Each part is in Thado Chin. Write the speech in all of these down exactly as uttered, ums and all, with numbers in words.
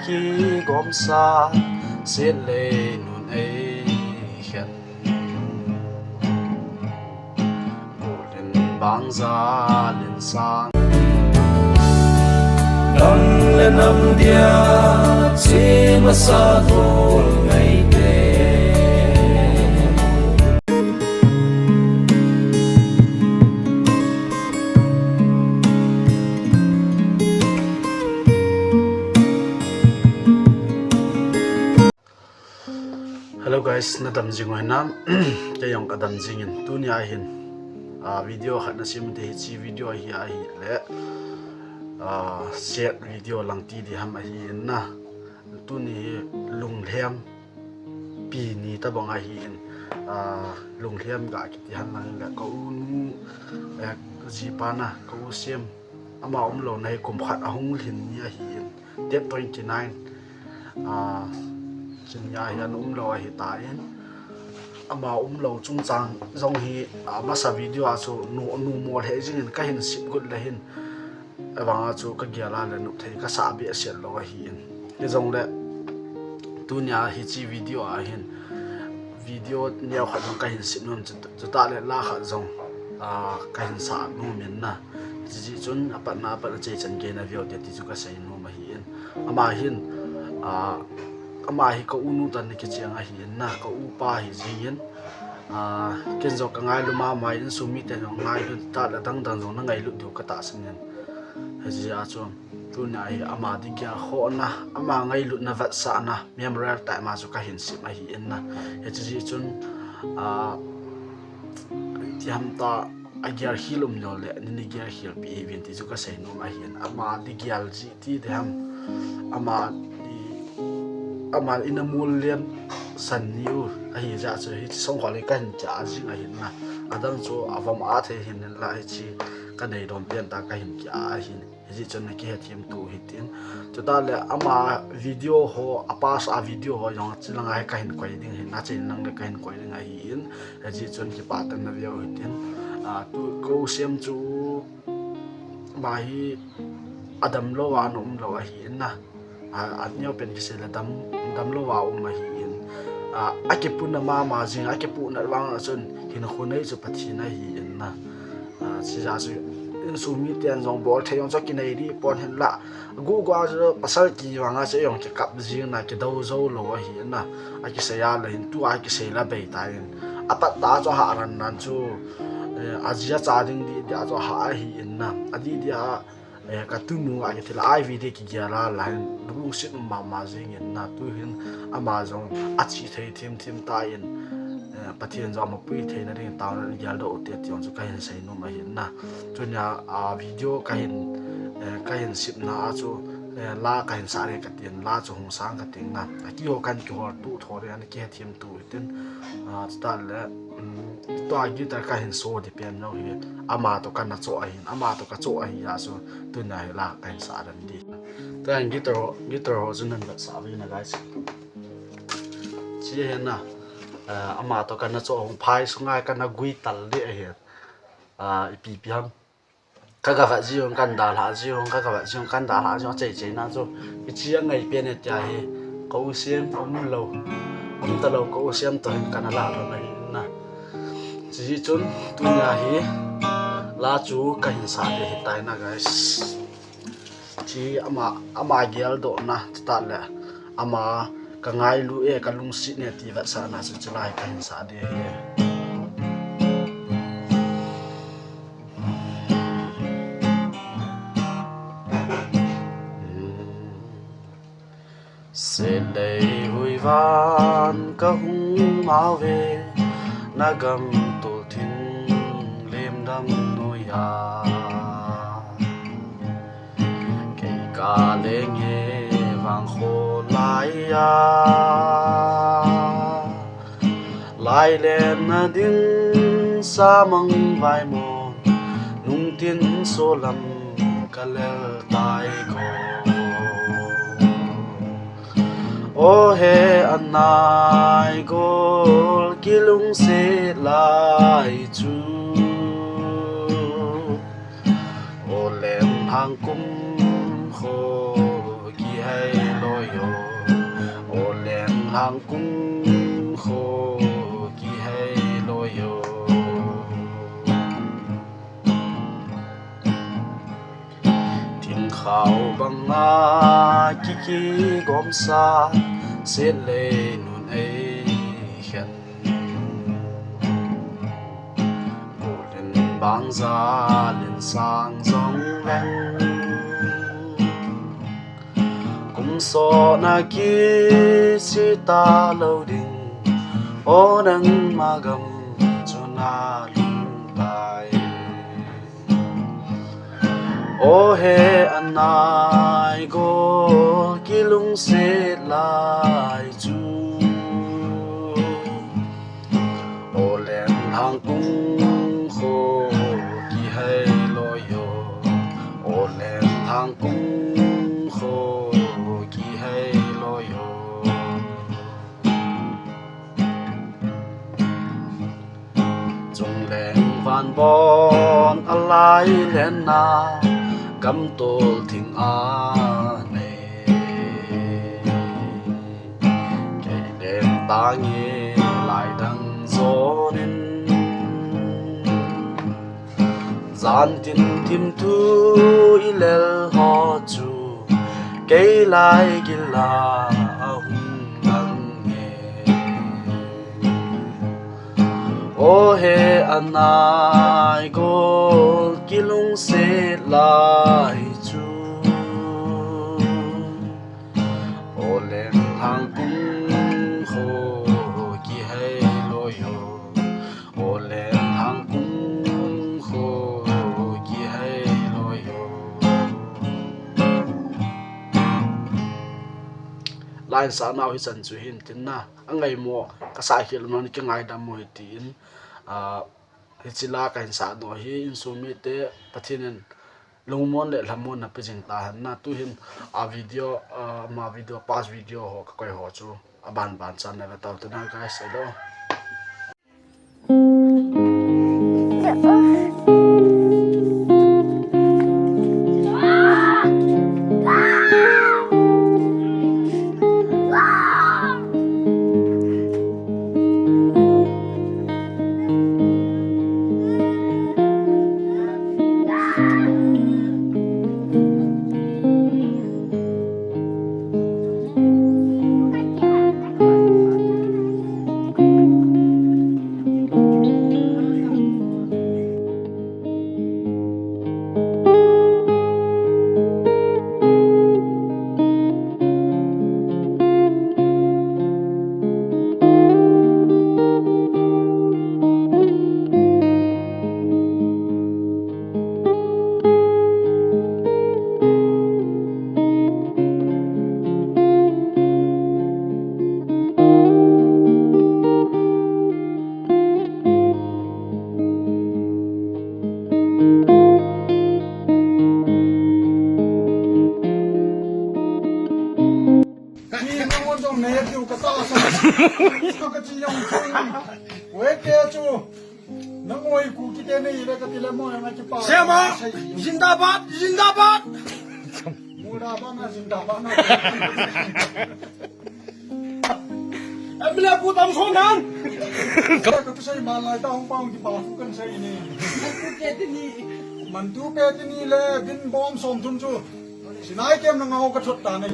Kigomsa, siat lei nun ei khen. Golin bang jalin sang. Dang le nam dia, chi masa gol ngai te. Hello guys, na dam jing u hinam? Kei jong ka dam jing in, tunia hin, ah, video khat na sem te, hiche video hi ahile, ah, set video lang ti di ham ahi in na. Tuni hi lunglhem pi ni tabang ahi in, ah, lunglhem ga kiti hen lang le ka u nu, eh, jipa na, ka u Sem, ama umlou na hi kum khat ahung lhin ni ahi in, date twenty nine, ah, chun ni ahi an umlou ahi ta in, ama umlou chungchang jong hi, ah, masa video a chu nu, nu mol he jing in ka hin sip got le hin, avanga chu ka gel a le nop thei ka sa behseh lou ahi in. Hijongle tunia hiche video a hin, video neo khat jong ka hin sip nom, chu, chutah le la khat jong, ah, ka hin sa nom in na. Hiche jeh chun apatna, apatna chei chan gei na veu te ti chu ka sei nom ahi in. Ama hin, ah, ama hi ka u nu tan ni kicheng ahi in na, ka upa hi jing in. Ah, ken jong ka ngailu mama in, insung mite jong ngailu ta le, dang dang jong na ngailut diu ka tahsan in. Hiche jeh a chu tunia hi ama di gel khohna, ama ngailutna vetsahna memorial time a chu ka hin sip ahi in na. Hiche jeh chun, ah, ti ham ta, a gel khel um lou le, nei gel khel peh uvin ti chu ka sei nom ahi in. Ama di gel ji ti di ham, ama di, ama in a mol lem san ni u ahi jeh chu hiche song kho le ka hin cha jing ahi in na. Adang chu avom a thei hin la hiche ka nei dom pen ta ka hin ki a ahi in. Hijeh chun na kihethem tu hitin. Chutah le ama video ho, a past a video ho jong chilang a hi ka hin koi ding ahi, na chei lang le ka hin koi ding ahi in. Hijeh chun kipah tah in na veu hitin. Ah, tu ka u Sem chu ama hi adam lou a ana um lou ahi in na. Ah, aneo pen kisei le dam, dam lou a um ahi in. Ah, akipuna mama jing, akipuna vang a chun hinkho nei chu Pathen ahi in na. Ah, chijeh chu insung miten jong bol thei jong chu kinei di pon hin la. Gu gu a chu pasal kivang a chu jong kikap jing na, kidou jou lou ahi in na. Akisei a le hin tua kisei la bei ta in. Apat ta chu ha ran nan chu, eh, aji acha ding di, di a chu ha ahi in na. Adi di a, eh, ka tunu a kithil a I V di kigel a la hin lungset um mama jing in na, tu hin ama jong achi thei thim thim ta in, eh, Pathen jong ama pui thei na ding taona in gel doh u te ti jong chu ka hin sei nom ahi in na. Tunia, ah, video ka hin, eh, ka hin sip na a chu, eh, la ka hin sa re ka tin, la chu hung sang ka tin na. Akihou kan kihol tu tho re an kihethem tu tin, ah, chutah le, um, tua guitar ka hin so di pen lou hi, ama to ka na cho ahi in, ama to ka cho ahi a chu, tunia hi la ka hin sa dan di. Tua guitar ho, guitar ho chu nan vetsah ve na guys. Chi hi na, ah, ama to ka na cho hung phai sunga ka na gui tal di ahi. Ah, ipi pi ham. Ka ka vat ji hung kan dalha ji hung, ka ka vat ji hung kan dalha ji hung, chei chei na chu. Hiche a ngai pen e tia hi, ka u Sem um lou, um ta lou ka u Sem to hin ka na la lou na hi na. Chijeh chun tunia hi la chu ka hin sa de hi tai na guys. Chi ama, ama gel doh na, chutah le ama ka ngailu e, ka lungset ne ti vetsahna chu chulai ka hin sa de hi. Selei hui van ka hung mau ve, na gam tol thing lem dam noi a. Kei ka leng e vang kho lai a. Lai len na din sa mang vai mo, nung tin so lam ka lel tai ko. O he anai gol kilungset lai chu. O len hang kum kho kihei loi yo. Hangkung kho kihei loi o. Thingkhau banga kikigomsa, setlei nun eikhen. Kulen bangza lensang jong leng. Kum sotna kisita lou ding, o nangma gam chu nalungtai. O he anai gol kilungset lai chu. O Leng Hangkung kho kihei loi o. O Leng Hangkung kho kihei loi o. Chungleng vanbon alai lenna, gamtol thing a nei. Kei len tange lai dang zonin, jan tin thim thu i lel ho chu, kei lai gila ahung lang nge. O he anai gol kilungset lai chu. O Leng Hangkung kho kihei loi o. O Leng Hangkung kho kihei loi o. Line sa nau hi chan chu hin tin na. Angai mo, ka sa khel mo, ni ka ngaidam mo hi tin. Ah, hichi la ka hin sa no hi, insung mite, Pathen in lungmon le lhamon na pe jing ta hen na. Tu hin a video, ah, ama video, past video ho ka koi ho chu aban ban chan na ve tau te na, guys, hello. Chi nangho jong ne tiu ka ta sa. Ka chi jong chu. Wei te chu. Nangho i ku kite nei le ka ti le mo na ki pa. Sema, zindabad, zindabad. Murabad na zindabad na. Em le ku tam son han. Ka tu sei ma lai ta hung pa hung ki pa ku kan sei ni. Man tu pe ti ni. Man tu pe ti ni le bin bom som thum chu. Sinai kem na ngau ka thot ta nei.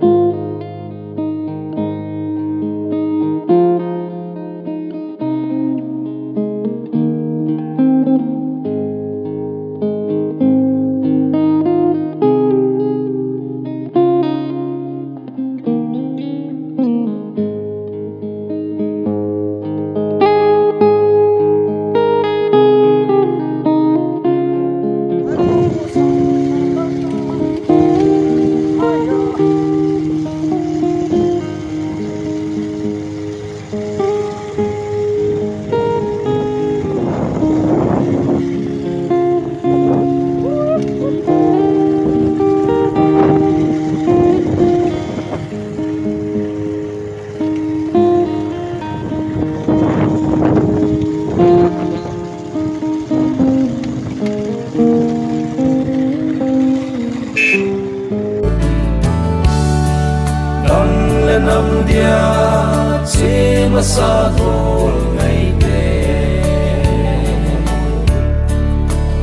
Sa gol ngaite,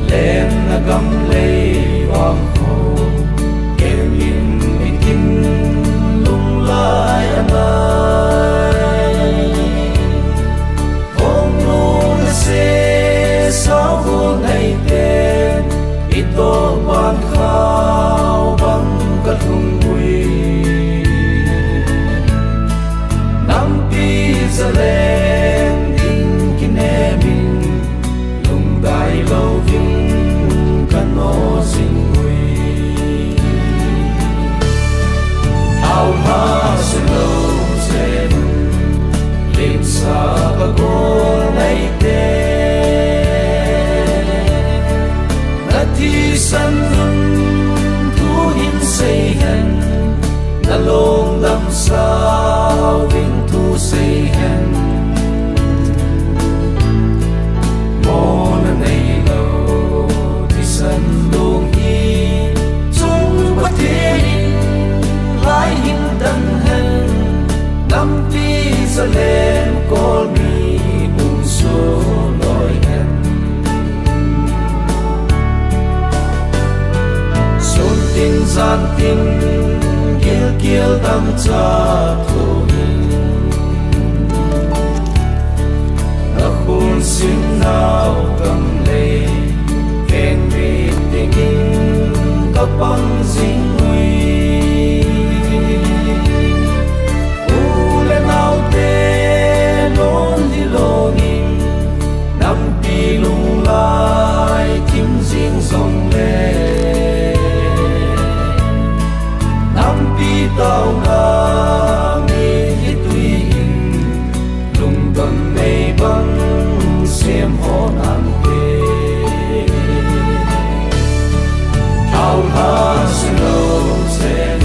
lenna gam lei vang ho, kemin bikin lunglai anai. Hong nung se sa gol ngaite, ito ban khao bang ka lung ui. Nampi zalen ding kinemin, lungdai lo ving ka no zing ui. Thao ha se lo zen, lim sa ka gol ngaite. Na thisan nun thu hin sei hen, na lungdam sauvin thu sei hen. Mona nei lo thisan lung hi, chung Pathen in lai hin dan hen, nampi zalen kol mi hung so loi hen. Sun tin zan tin, gilkel dam cha thu hin, na khun sin nau kam lei, veng ve dingin ka pang zing ui. U le nau te non hi longin, nampi lunglai thim zing zong le, nampi tauna mi hi tui in, lungdon nei bang sem ho nante. Thao ha se lo zen,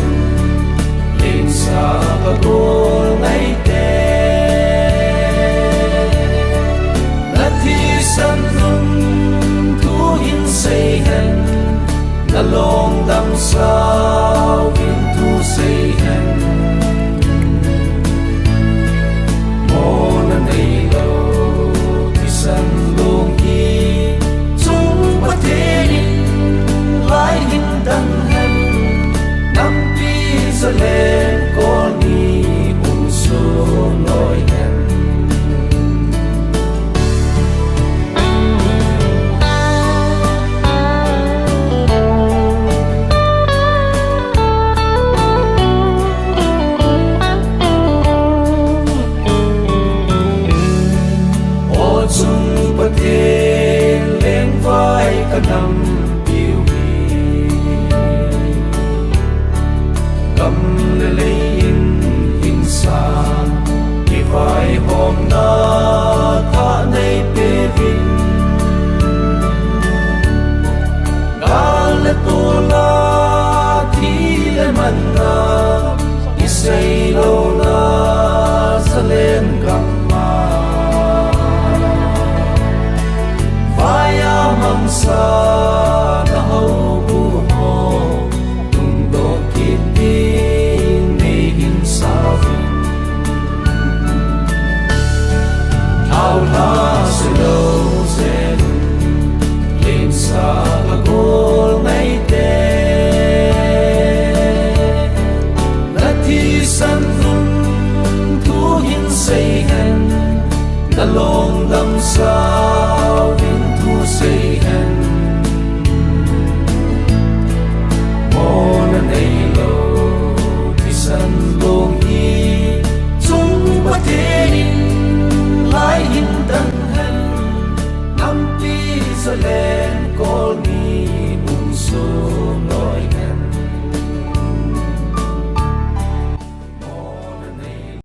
lim sa ka gol ngaite. Na thisan nun thu hin sei hen, na lungdam sauvin thu sei hen. Mona nei lo thisan lung hi, chung Pathen in lai hin dan hen, nampi zalen kol mi hung so loi hen. O chung Pathen lengvai ka nampiu hi, gam le lei in hingsa, kivaihomna tha nei peuvin. Gal le tol a thi le manna, i sei louna zalen gam a, vai a mangsa na houbung ho, lungdon kit ding nei hin sauvin. Thao ha se lo zen, lim sa ka gol ngaite. Na thisan nun thu hin sei hen, na lungdam sauvin thu sei hen.